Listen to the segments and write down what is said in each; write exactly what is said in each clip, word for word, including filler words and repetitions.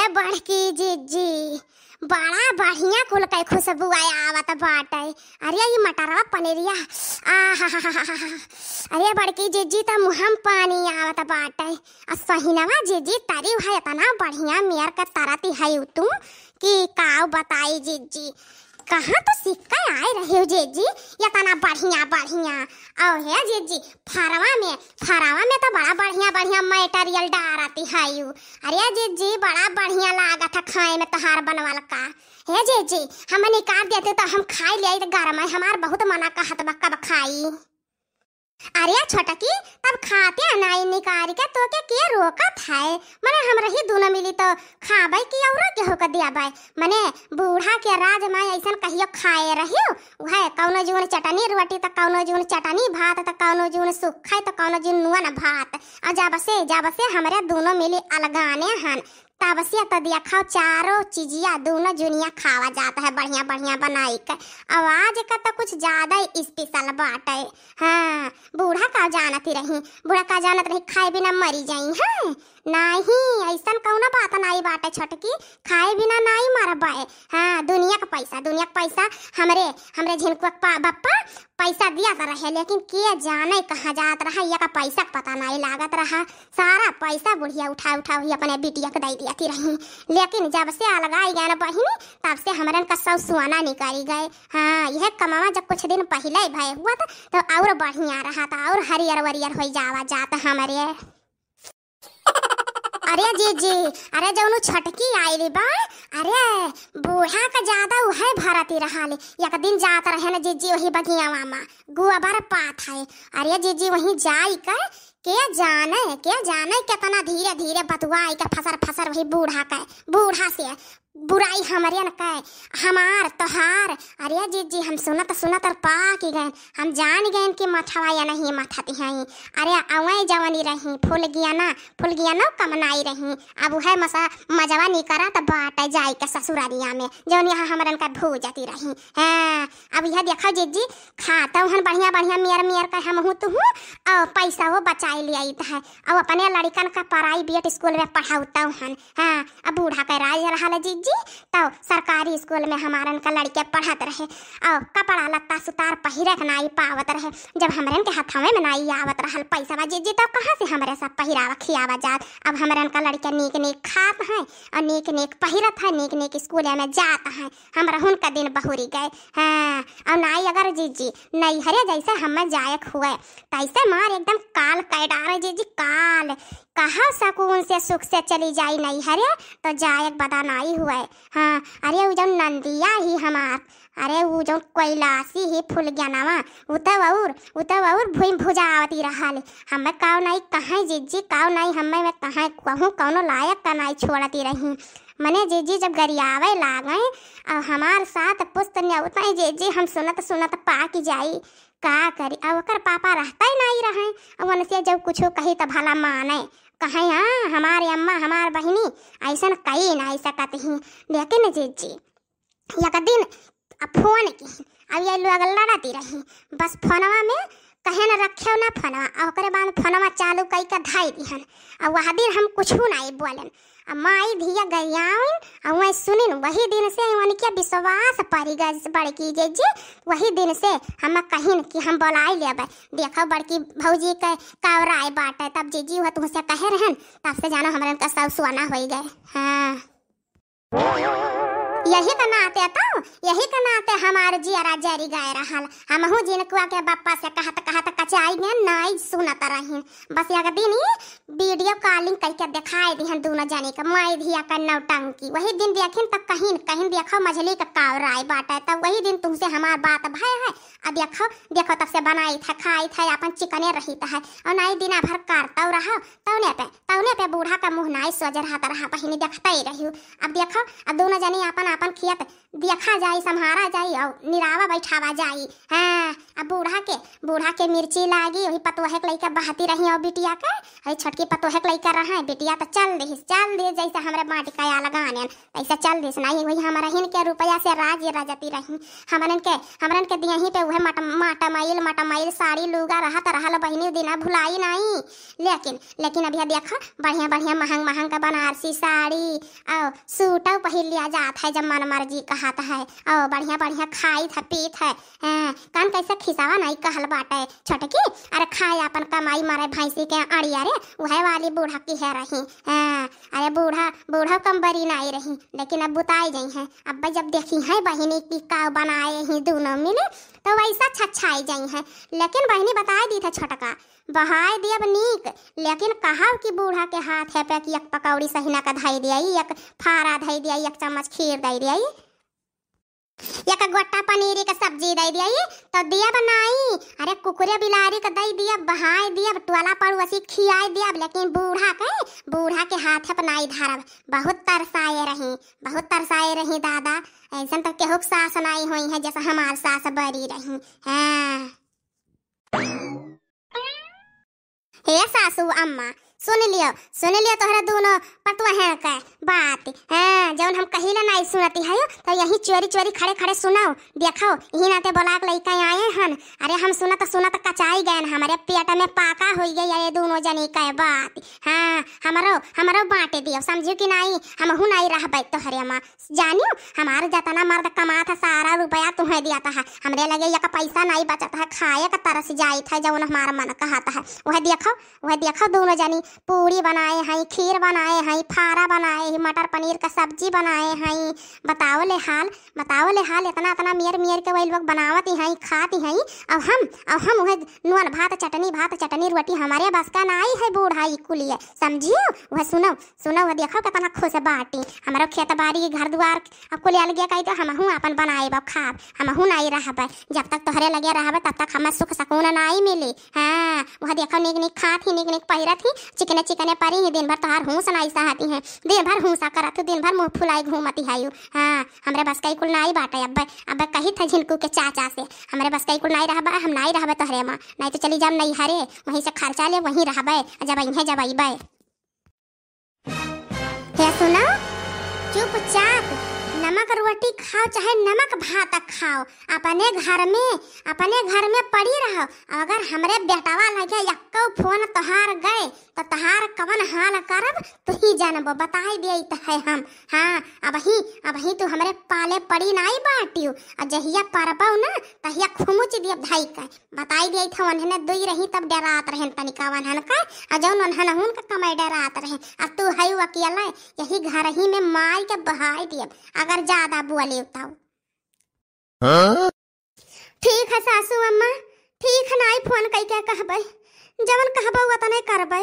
ए बड़की जिज्जी, बड़ा बढ़िया कुल के खुशबू आय आवत बाटे। अरे ई मटरवा पनीरिया, आहाहाहा। अरे बड़की जिज्जी, त मुँह में पानी आवत बाटे। आ सहिनवा जिज्जी, तरी है इतना बढ़िया मेर के तरती है तू कि काव बताई जिज्जी। कहाँ तो सीख के आए रही हो जिज्जी, इतना बढ़िया बढ़िया। और हे जिज्जी, फरवा में, फरवा में तो बड़ा बढ़िया बढ़िया material डारती है यू। अरे जिज्जी, बड़ा बढ़िया लागत है खाए में तोहार बनवल का। हे जिज्जी, हम निकाल देते तो हम खाई ले तो गरम है, हमार बहुत मना कहत बा कब खाई। अरे छोटकी, तब खाते नाई निकाल के तो के, के रोकत है? मने हम रही दोनों मिली तो खाबै कि औरो केहू के देबै? मने बूढ़ा के राज में ऐसन कहियो खाए रहियो? उहे कौनो जून चटनी रोटी त कौनो जून चटनी भात त कौनो जून सुखै त कौनो जून नुअन भात। आ जब से, जब से हमरे दोनों मिली अलगाने हन, तब से त देखो चारों चीजिया दोनों जुनिया खावा जात है बढ़िया बढ़िया बनाई के। आवाज का तो कुछ ज्यादा ही special बाटे। हाँ, बूढ़ा का जानती रही, बूढ़ा का जानत रही खाए बिना मरी जाई। हाँ, नाही, ऐसन कौनो बात नाई बाटे छोटकी, खाए बिना नाई मरबे। हाँ, दुनिया का पैसा, दुनिया का पैसा हमरे, हमरे झिनकुआ के पा-, बप्पा पैसा दिया त रहे, लेकिन के जाने कहाँ जात रहा, या का पैसा का पता नाई लागत रहा। सारा पैसा बुढ़िया उठा उठा वही अपने बिटिया के दे दिया थी रही। लेकिन जब से अलगाई गए ना बहिनी, तब से हमरन का सब सुआना निकल गए। हाँ, यह कमावा जब कुछ दिन पहले भय हुआ था, तो और बढ़िया रहा था, और हरियर वरियर हो जावा जात हमरे। अरे जीजी, अरे जौनु छटकी आइली बा, अरे बूढ़ा का ज्यादा उहे भरती रहा ले। एक दिन जात रहे न जीजी वही बगियावा मा, गोबर पात है। अरे जीजी वहीं जाई के, के जाने, के जाने केतना धीरे धीरे बतुआई के फसर फसर वही बूढ़ा के, बूढ़ा से बुराई हमरे न कहे, हमार, तोहार। अरे जीजी, हम सुनत सुनत और पाकी गए, हम जान गए कि मथवा या नहीं मथत हैं। अरे अवै जवनी रही, फुलगियाना, फुलगियानो कम नाई रही। अब उहे मसा, मजवा निकरत बाटे जाई के ससुररिया में, जौन यहाँ हमरन का भूजती रही। हाँ, अब यह देखो जीजी, खातौ हन बढ़िया बढ़िया मेर मेर के हमहू तुहू, और पैसा वो बचाई ले आइत है, और अपने लड़िकन का private school में पढ़ाउतौ हन। हाँ, अब बूढ़ा के राज रहल जीजी, तौ सरकारी school में हमारन का लड़िके पढ़त रहे, और कपड़ा लत्ता सुतार पहिरे के नाई पावत रहे। जब हमरन के हथवे में नाई आवत रहल पैसा जीजी, तब कहाँ से हमरे सब पहिरावा खियावा जात? अब हमरन का लड़िके नीक नीक खात हैं, और नीक नीक पहिरत है, नीक नीक school में जात हैं। हमरहुन का दिन बहुरी गए। हाँ, और नाई अगर जीजी नैहरे जैसे हमें जायक हुए, तैसे मार एकदम काल कै डारे जीजी, काल। कहाँ सकून से सुख से चली जाई नैहरे, तो जायक बदा नाई हुए। हाँ, अरे उ जौन नंदिया ही हमार, अरे उ जौन कैलासी ही फुलगेनवा, उ तो और, उ तो और भुई भुजावती रहल। हमें काव नाई कहाँ जीजी, काव नाई हमें में कहाँ कहूँ कौनो लायक का नाई छोड़ती रही। मने जीजी जब गरियावे लागें, और हमार सात पुस्त न्योतै जीजी हम सुनत सुनत पाकी जाई। का करी, और ओकर पापा रहतै नाई रहे, और उनसे जब कुछ कही त भला माने, कहे, "हाँ, हमारे अम्मा, हमार बहिनी ऐसन कई नाई सकत ही।" लेकिन जीजी एक दिन अब फोन की, अब ये लोग लड़ती रही, बस फोनवा में कहे न रखे ना फोनवा, और ओकरे बाद फोनवा चालू कई के धाई दिहन। और वह दिन हम कुछ नाई बोलन, अब माई धिया गरियावन, और वह सुनिन, वही दिन से उनके विश्वास पड़ी गए बड़की जीजी। वही दिन से हम कहिन कि हम बोलाई लेबे, देखो बड़की भौजी के का राय बाटे। तब जीजी वह तुमसे कहे रहन, तब से जानो हमरन का सब सुआना होई गए। हाँ। यही के नाते तो, यही के नाते हमार जियरा जरी गए रहल। हमहू जिनकुआ के बप्पा से कहत कहत कचाई में नाई सुनत रही। बस एक दिन ही video calling कइके देखाए दिहन दोनों जने के, माई धिया का नौटंकी। वही दिन देखिन त कहिन, कहिन देखो मझली का काव राय बाटे। तब वही दिन तुमसे हमार बात भय है। अब देखो, देखो तब से बनाइत है, खाइत है, अपन चिकने रहित है। और नाई दिना भर करतौ रहो, तौने पे तौने पे बूढ़ा का मुँह नाई सोज रहत रहा, बहिनी देखतै रहियो। अब देखो, अब दोनों जनी आपन अपन खेत देखा जाई, सम्हारा जाई और निरावा बैठावा जाई। हाँ, अब बूढ़ा के, बूढ़ा के मिर्ची लागी, वही पतोहे के लइका बहती रही और बिटिया के, वही छोटकी पतोहे के लइका रहे, बिटिया तो चल दिस, चल दिस, जैसे हमरे माटी का आल गानेन, तैसे चल दिस। नहीं, वही हमरहिन के रुपया से राज रजती रही, हमरन के, हमरन के दियही पे उहे मट-, मटमैल, मटमैल साड़ी लूगा रहत रहल बहिनी, दिना भुलाई नहीं। लेकिन, लेकिन अभी देखा, बढ़िया, बढ़िया, महंग, महंग का बनारसी साड़ी, और सूटो पहिर लिया जात है, जब मन मर्जी कहत है, और बढ़िया, बढ़िया खाइत है, पीत है। हाँ, कान कैसे खिसावा नहीं कहल बाटे, छोटकी, अरे खाए अपन कमाई, मारे भैंसी के अड़िया रे, उहे वाली बूढ़ा की है रही। हाँ, अरे बूढ़ा, बूढ़ा कम बरी नहीं रही, लेकिन अब बुताई गई है। अब जब देखी है बहिनी की का बनाए ही दोनों मिले, तो वैसा छछाई गई है। लेकिन बहिनी बताए दी थे छोटका, बहाय दियब नीक, लेकिन कहब कि बूढ़ा के हाथ है पे कि एक पकौड़ी सहिना का धई दिया, एक फारा धई दिया, एक चम्मच खीर दई दिया, एक गोटा पनीरी का सब्जी दई दिया, तो दियब नाई। अरे कुकुरे बिलारी का दई दियब, बहाय दियब, टोला पड़ोसी खियाई दियब, लेकिन बूढ़ा के, बूढ़ा के हाथ है पे नाई धरब। बहुत तरसाए रही, बहुत तरसाए रही दादा। ऐसन तो केहू के सास नाई होई है जैसे हमार सास बरी रही। हाँ। हे सासू अम्मा, सुन लियो, सुन लियो तोहरा दोनों पतोहन के बात। हाँ, जौन हम कहिले नाई सुनती है, तो यही चोरी चोरी खड़े खड़े सुनाओ। देखो, यही नाते बोला के लइका आए हन। अरे हम सुनत सुनत कचाई गए, हमरे पेट में पाका होई गई ये दोनों जनी के बात। हाँ, हमरो, हमरो बांटे दियो, समझियो कि नाई, हमहू नाई रहबे तोहरे माँ। जानियो, हमार जतना मर्द कमात है, सारा रुपया तुहे दियात है। हमरे लगे एक पैसा नाई बचत है, खाए का तरस जाइत है, जौन हमार मन कहत है। वह देखो, वह देखो, दोनों जनी पूरी बनाए हैं, खीर बनाए हैं, फारा बनाए हैं, मटर पनीर का सब्जी बनाए हैं। बताओ ले हाल, बताओ ले हाल, इतना, इतना मेर, मेर के वही लोग बनावत ही हैं, खात ही हैं। अब हम, अब हम वह नून भात, चटनी भात, चटनी रोटी, हमारे बस का नाई है बूढ़ा ई कुलिए, समझियो? वह सुनो, सुनो, वो देखो कितना खुश बाटी। हमरो खेत बाड़ी, घर दुआर, अब कुल अलगे कही तो हमहू अपन बनाएब, अब खाब, हमहू नाई रहबे। जब तक तोहरे लगे रहबे, तब तक हमें सुख सकून नाई मिली। हाँ, वह देखो, नीक नीक खात ही, नीक नीक पहिरत ही, चिकने चिकने परी ही, दिन भर तोहार हूस नाई सहती हैं, दिन भर हूसा करत ही, दिन भर मुँह फुलाई घूमती है यू। हाँ, हमरे बस कई कुल नाई बाटे। अब्बे, अब्बे कही था झिनकू के चाचा से, हमरे बस कई कुल नाई रहबे, हम नाई रहबे तोहरे माँ, नाई तो चली जाम नैहरे, वहीं से खर्चा ले, वहीं रहबे, जब अइहे, जब अइबे। हे सुनो, चुपचाप नमक रोटी खाओ चाहे नमक भात खाओ, अपने घर में, अपने घर में पड़ी रहो। अगर हमरे बेटवा लगे यक्को फोन तोहार गए तो तोहार कवन हाल करब तुही जानबो, बताई देइत है हम। हाँ, अबही, अबही तू हमरे पाले पड़ी नाई बाटियो, और जहिया परबो ना तहिया खुमुच दियब धई के। बताई दिया था, उन्हने दुई रही तब डरात रहन तनिका उन्हन का, आ जौन उन्हन हुन का कमाई डरात रहे। अब तू हई अकेला, यही घर ही में माई के बहाई दियब, अगर ज्यादा बोले तो। हाँ? ठीक है सासू अम्मा, ठीक है, नाई फोन कई के कहबे, जवन कहबे उतने करबे।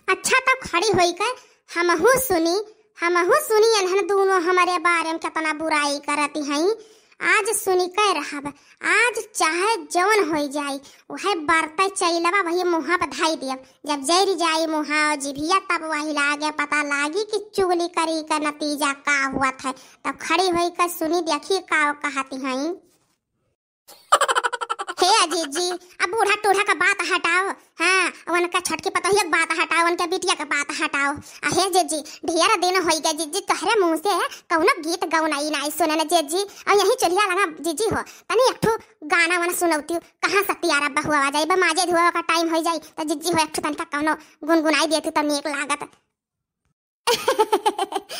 अच्छा, तब खड़ी होई के हमहू सुनी, हमहू सुनी, एनहन दूनो हमरे बारे में केतना बुराई करती हईं। आज सुनी के रहब, आज चाहे जवन होई जाई, उहे बरते चइलवा वही मुँहा पे धाई दियब। जब जरि जाई मुँहा और जिभिया, तब वही लागे पता लागी कि चुगली करी का नतीजा का हुआ था। तब खड़ी होई के सुनी, देखी का कहती हईं। हे जीजी, अब बूढ़ा टूढ़ा का बात हटाओ। हाँ, उनका छोटकी पतोहिया के बात हटाओ, उनके बिटिया के बात हटाओ। आ हे जीजी, ढेर दिन होई गए जीजी, तोहरे मुँह से कौनो गीत गौनाई नाई सुने न जीजी। और यही चुल्हिया लगा जीजी हो, तनी एक ठो गाना वाना सुनौती, कहाँ सतियारा बहुआ आ जाई, बा माजे धुआ का टाइम होई जाई, तो जीजी हो एक ठो तनिका कौनो गुनगुनाई देती तो नीक लागत।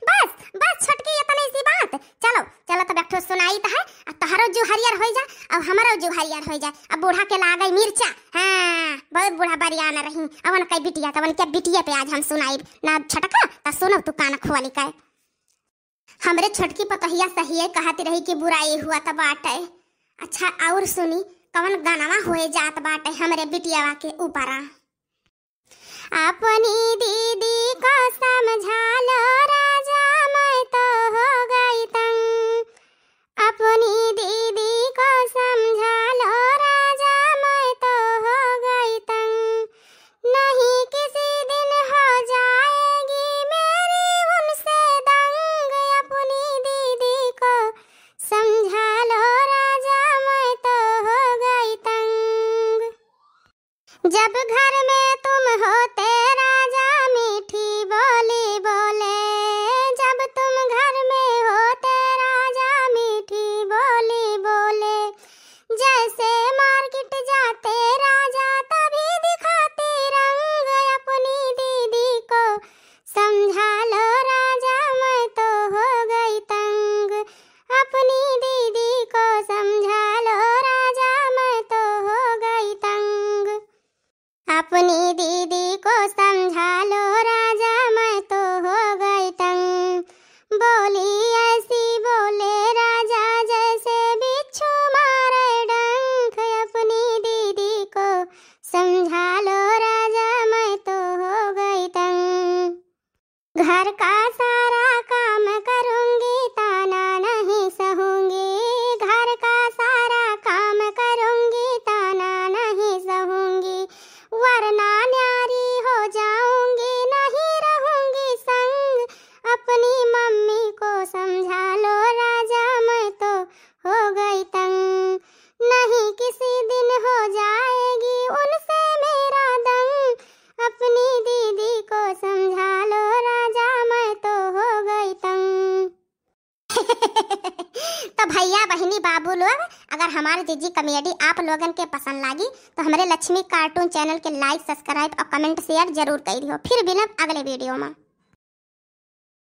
बस, बस छोटकी, इतनी सी बात। चलो, चलो, तब एक ठो सुनाई त है, आ तोहरो जू हरियर होई जा, और हमरो जू हरियर होई जा। अब बूढ़ा के लागई मिर्चा, हाँ, बहुत बूढ़ा बरियान रही। अब उनके बिटिया, तब उनके बिटिया पे आज हम सुनाई ना छोटका, त सुनो तू कान खोली के। हमरे छोटकी पतोहिया सहिए कहती रही कि बुराई हुआ त बाटे। अच्छा, और सुनी, कवन गानवा होए जात बाटे हमरे बिटियावा के ऊपरा। अपनी दीदी को समझा लो राजा, मैं तो हो गई तंग। अपनी दीदी को समझा लो राजा, मैं तो हो गई तंग। नहीं किसी दिन हो जाएगी मेरी उनसे दंग। अपनी घर का सारा काम करूंगी, ताना नहीं सहूंगी। घर का सारा काम करूंगी, ताना नहीं सहूंगी। वरना न्यारी हो जाऊंगी, नहीं रहूंगी संग। अपनी मम्मी को समझा लो राजा, मैं तो हो गई तंग। नहीं किसी दिन हो जाएगी उनसे मेरा दंग। अपनी दीदी को समझा लो राजा, मैं तो हो गई तंग। तो भैया, बहिनी, बाबू लोग, अगर हमार जीजी कॉमेडी आप लोगन के पसंद लागी तो हमरे लक्ष्मी कार्टून चैनल के लाइक, सब्सक्राइब और कमेंट, शेयर जरूर कइ दियो। फिर मिलब अगले वीडियो में।